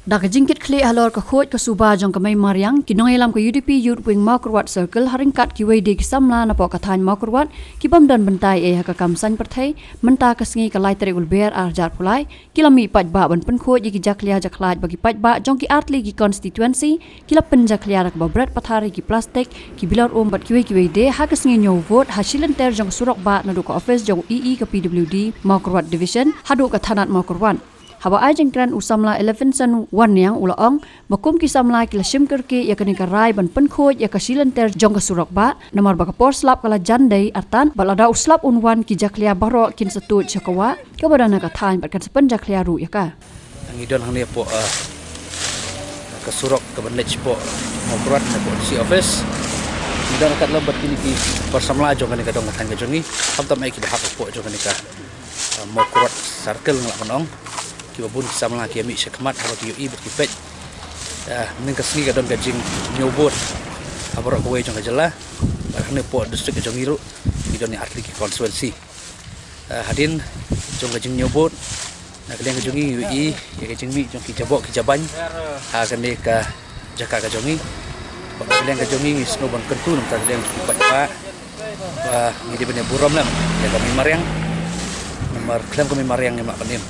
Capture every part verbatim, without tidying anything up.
Da ka jingkitkhlieh halor ka khuid ka suba jong ka mei mariang, ki nongïalam ka U D P Youth Wing Mawkyrwat Circle, ha ryngkat kiwei de ki samla napoh ka thaiñ Mawkyrwat, ki bym don bynta ei ei ha ka kam saiñ pyrthei, mynta ka sngi ka lai tarik u Lber ar hajar arphew lai, ki la mih paidbah ban pynkhuid ïa ki jakhlia jakhlad ba ki paidbah jong ki artylli ki constituency ki la pynjakhlia da kaba bret pathar ïa ki plastik, ki bilor um bad kiwei kiwei de ha ka sngi ñiew vote ha shilynter jong ka surok bah naduh ka ophis jong u E E ka P W D Mawkyrwat Division haduh ka thanat Mawkyrwat. Haba ai jingkren u samla Elevenson Wanniang u la ong ba kum ki samla ki la shim kyrkieh ïa kane ka rai ban pynkhuid ïa ka shilynter jong ka surok bah, namar ba ka por slap ka la jan dei artat bad lada u slap un wan ki jakhlia baroh kin sa tuid sha ka wah kaba don ha ka thaiñ bad kan sa pynjakhlia ruh ïa ka. Ngi don hangne hapoh, ah, ka surok kaba leit shapoh Mawkyrwat, hapoh D C office. Ngi don ryngkat lem bad kine ki para samla jong kane ka dong ka thaiñ ka jong ngi. Khamtam eh kiba hap hapoh jong kane ka, ah, Mawkyrwat Circle, nga lah ban ong. Kiba bun ki samla ki ïa mih shakhmat haba ki ïohi bad ki peit. Ah, mynhynnin ka sngi ka don ka jingñiew vote ha baroh kawei jong ka jylla. Bad hangne hapoh district ka jong ngi ruh ki don ïa artylli ki constituency. Ah, hadien jong ka jingñiew vote, na ka liang ka jong ngi ngi ïohi ïa ka jingmih jong ki jaboh ki jaban ha kane ka jaka ka jong ngi. Bad na ka liang ka jong ngi ngi sngew ban kyntu na ka bynta ka liang jong ki paidbah ba ngi dei ban ïa burom lem ïa ka mei mariang. Namar khlem ka mei mariang ngim lah ban im.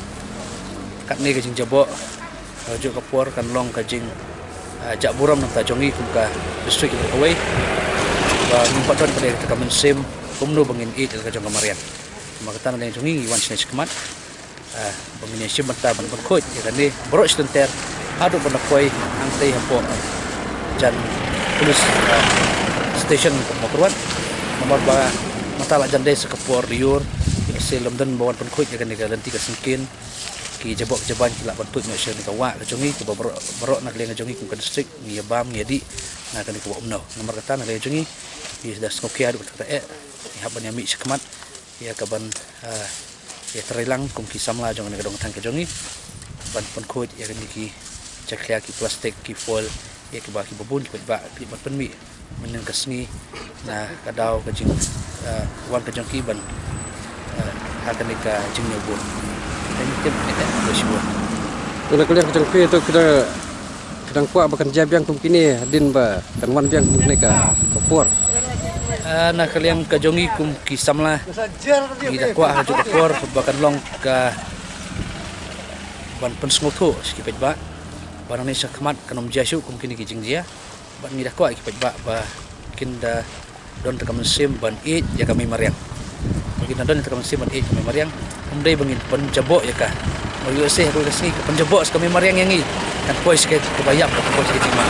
Katne ka jingjaboh ha kajuh ka por kan long ka jing, ah, jah burom na ka bynta jong ngi kum ka district kawei. Ba ngim pat don pat ïa kata ka mynsiem kumno ba ngin ïeit ïa la ka jong ka mariang. Namar kata na liang jong ngi ngi wan shane shakhmat, ah, ba ngin ïa shim bynta ban pynkhuid ïa kane baroh shilynter haduh ban da poi hangtei hapoh jan police, ah, station ka Mawkyrwat. Namar ba mynta la jan dei sa ka por lyiur, ïa shisha lymden ba wan pynkhuid ïa kane ka lynti ka syngkien. Ki jaboh ki jaban ki lah ban tuid noh sha kane ka wah ka jong ngi, kaba baroh, baroh na ka liang ka jong ngi kum ka district ngi ïa bam ngi ïa dih na kane ka wah Umno. Namar kata na ka liang jong ngi ngi da sngewkhia haduh katta katta eh, ngi hap ban ïa mih shakhmat ïa ka ban, ah, ïa trei lang kum ki samla jong kane ka dong ka thaiñ ka jong ngi ban pynkhuid ïa kine ki jakhlia, ki plastik, ki foil, ïa kiba, kiba bun ki paidbah ki ban pynmih mynhynnin ka sngi na ka daw ka jing, eh, wan ka jong ki ban, eh, ha kane ka jingñiew vote. Thank you. Thank you. To na ka liang ka jong phi to ki da, ki dang kwah ba kan jia biang kum kine hadien ba kan wan biang kum kine ka, ka por. Eh, na ka liang ka jong ngi kum ki samla ngi da kwah ha kajuh ka por ba kan long ka ban pynsngewthuh sha ki paidbah ba nangne shakhmat kan ym jia shuh kum kine ki jingjia. Bad ngi da kwah ïa ki paidbah ba kin da don tang ka mynsiem ban ïeit ïa ka mei mariang. Ba kin da don tang ka mynsiem ban ïeit ïa ka mei mariang. Ym dei ba ngin pynjaboh ïa ka. Ba ïoh seh ha kawei ka sngi ka pynjaboh sa ka mei mariang ïa ngi. Kan poi sha kaba ïap, kan poi sha ka jingma.